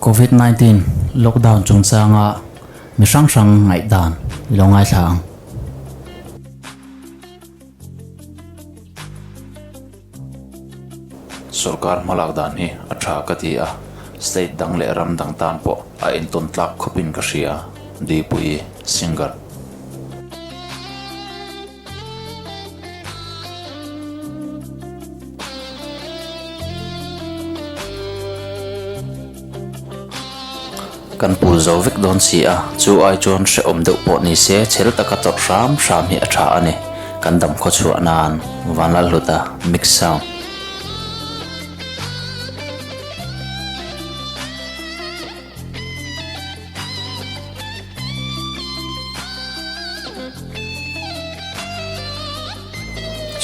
Covid 19 lockdown chungchanga mi hrang hrang ngaihdan i lo ngaithla ang. Sorkar hmalak dan hi a tha ka ti a, state dang leh ram dang tan pawh a entawn tlak khawpin ka hria, Dipuii, Singer. Kan pul zo vek dawn si a, chu ai chuan hrehawm deuh pawh ni se chhel taka tawrh hram hram hi a tha a ni. Kan dam khaw chhuah nan Vanlalhluta mix sound.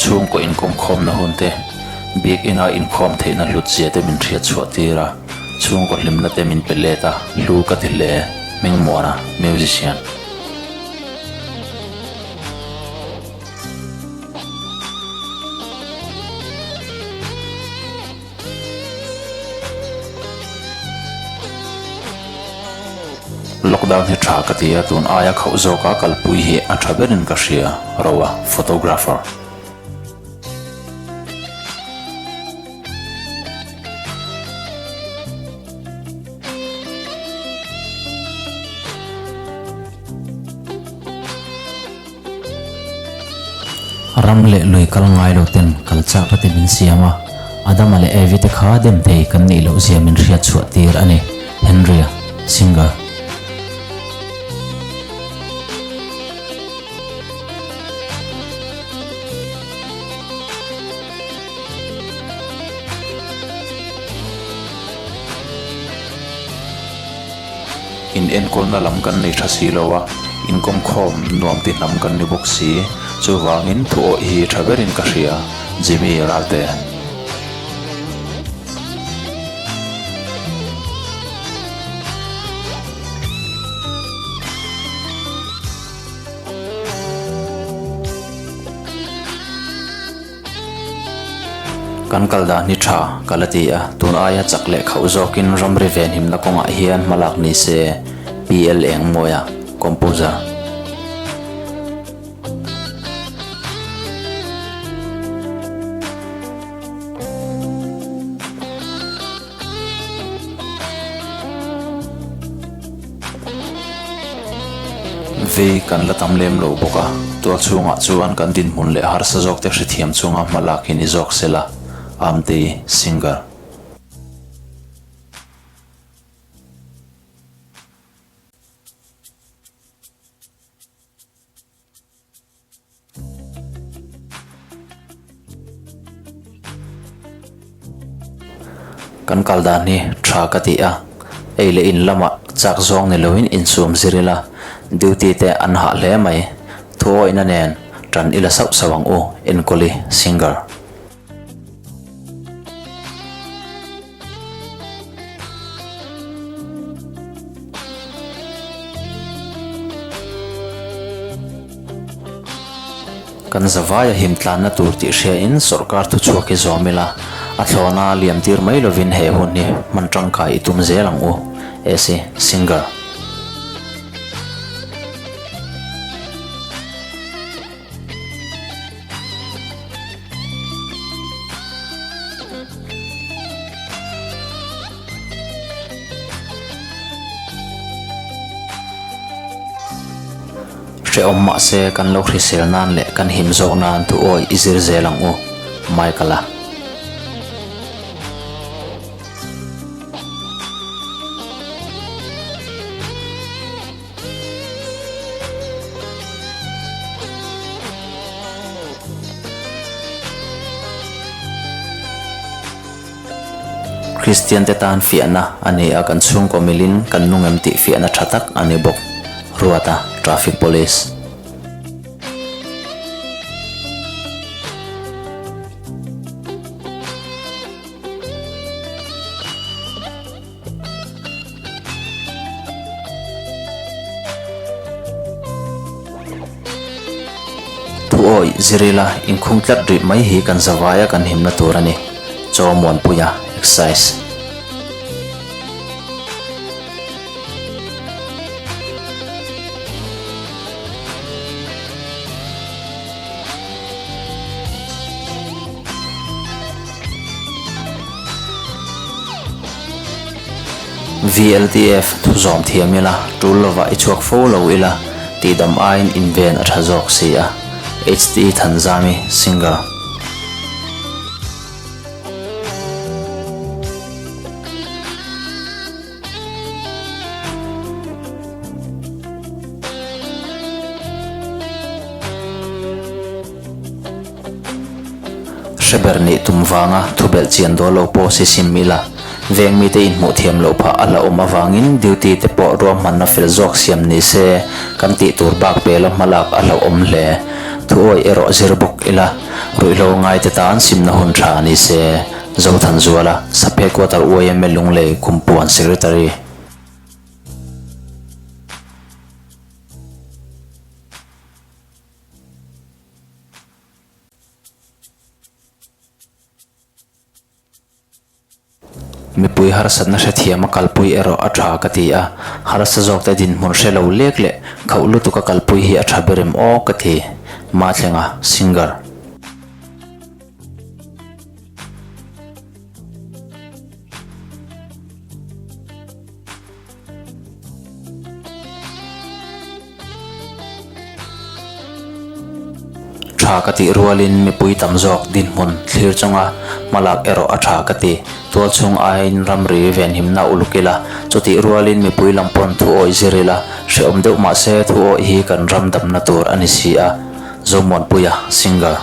Chhungkaw inkawmkhawmna hun te, biakina inkhawm theihna hlutzia te min hriat chhuah tir a, chhungkaw hlimna te min pe let a, hlu ka ti hle, Hmingmuana, musician. Lockdown hi tha ka ti a, tun aia khauh zawka kalpui hi a tha berin ka hria, Roa, photographer. Ram leh lui kal ngai lo ten kal chak a ti min siam a, Adama leh Evi te kha dem thei kan nih loh zia min hriat chhuah tir a ni, Henry-a, singer. In enkawlna lam kan nei tha si lo a, inkawmkhawm nuam ti hnam kan ni bawk si, chuvangin thu awih hi tha berin ka hria, Jimmy Ralte. Kan kal dan hi tha ka la ti a, tun aia chak leh khauh zawkin ramri venhimna kawngah hian hmalak ni se, PL Engmawia, Composer. Vei kan la tam lem lo bawk a, tual chhungah chuan kan dinhmun leh harsa zawk te hrethiam chunga hma lak hi ni zawk sela, Amtei, Singer. Kan kal dan hi tha ka ti a, ei leh in lamah chak zawng ni loin insum zir ila, duty te an hah hle mai, thuawihna nen tan ila sauh sauh ang u, Enkawli, Singer. Kan zavaia him tlanna tur tih hriain sawrkar thuchhuak hi zawm ila, a thlawna liam tir mai lovin he hun hi hman tangkai i tum zel ang u. AC Singer. Hrehawm mahse kan lo hrisel nan leh kan him zawk nan thu awi i zir zel ang u, Michael-a. Kristian te tan fiahna a ni a, kan chhungkaw milin kan nung em tih fiahna tha tak a ni bawk, Ruata, Traffic Police. Thuawi zirila inkhung tlat rih mai hi kan zavaia kan himna tur a ni, Chaw Muanpuia, Excise. VLTF thu zawm thiam ila, tul lovah i chhuak fo lo ila, tihdam aiin inven a tha zawk si a. HT Thanzami, Singer. Hre ber nih tum vanga thubelh chian dawl lo pawh si sim ila, veng mite inhmuh thiam loh phah a la awm avangin duty te pawh ruahmanna fel zawk siam ni se kan tih tur bak pela hmalak a hlauhawm hle. Thuawih erawh zir bawk ila, ruihhlo ngaite tan simna hun tha ni se. Zothanzuala, Saphe Quarter yma Lunglei Kumpuan Secretary. Mipui harsatna hrethiam a kalpui erawh a tha ka ti a, harsa zawkte dinhmun hre lo lek leh khauh lutuk a kalpui hi a tha ber em aw ka ti. Mathlenga, Singer. Tha ka tih rualin mipui tam zawk dinhmun thlir chunga hmalak erawh a tha ka ti. Tualchhung aiin ramri venhimna uluk ila, chutih rualin mipui lam pawn thu awih zir ila, hrehawm deuh mahse thu awih hi kan ram damna tur a ni si a. Zomuanpuia, Singer.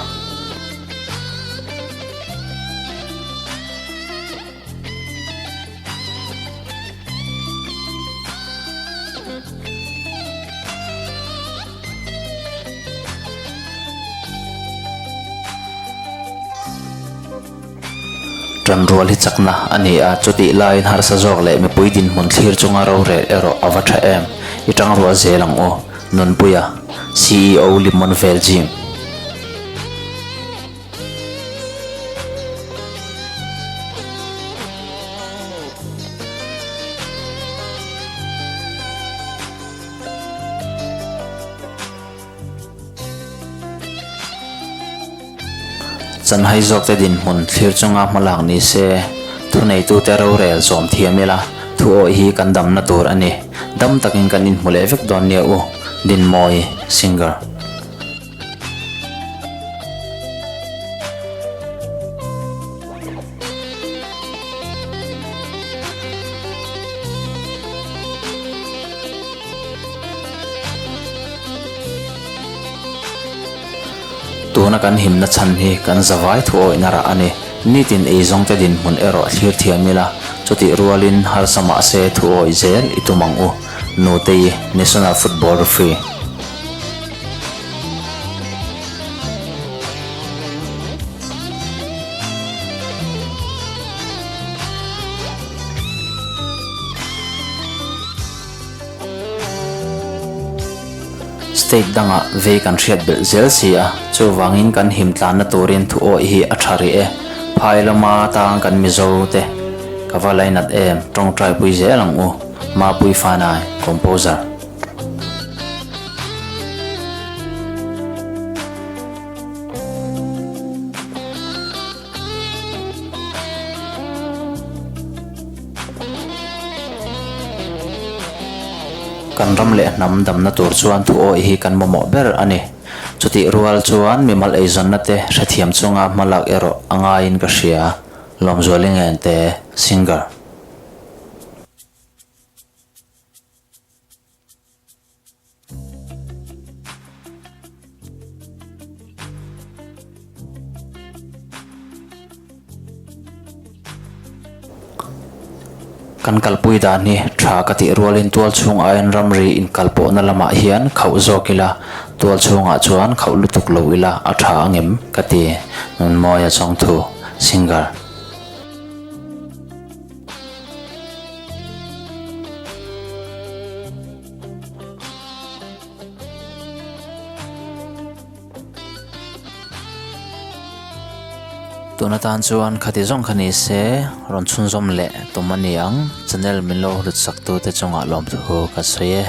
Tanrual hi chakna a ni a, chutih laiin harsa zawk leh mipui dinhmun thlir chunga rorel erawh a va tha em? I tangrual zel ang u. Nunpuia, ceo Limonvale Gym. Chanhai zawkte dinhmun thlir chunga hmalak ni se, thuneitute rorel zawm thiam ila, thu awih hi kan damna tur a ni. Dam takin kan inhmu leh vek dawn nia u, Dinmawi, Singer. Tuna kan himna chhan hi kan zavai thuawihna rah a ni. Nitin eizawngte dinhmun erawh thlir thiam ila, chutih rualin harsa mahse thuawih zel i tum ang u. Nutei, National Football Referee. State dangah vei kan hriat belh zel si a, chuvangin kan him tlanna turin thu awih hi a tha rih e. Phai lama tang kan Mizo te ka va lainat em, tawngtai pui zel ang u. Mapui Fanai, Composer. Kan ram leh hnam damna tur chuan thu awih hi kan mamawh ber a ni. Chutih rual chuan mimal eizawnna te hrethiam chunga hmalak erawh a ngaiin ka hria, Lawmzuali Ngente, Singer. Kan kalpui dan hi tha ka tih rualin tual chhung aiin ramri inkalpawhna lamah hian khauh zawk ila, tual chhungah chuan khauh lutuk lo ila a tha angem ka ti, Nunmawia Chawngthu, Singer. Tun atan chuan khati zawng kha ni se rawn chhunzawm leh tum a ni ang. Channel min lo hlut sak tute chungah lawmthu ka sawi e.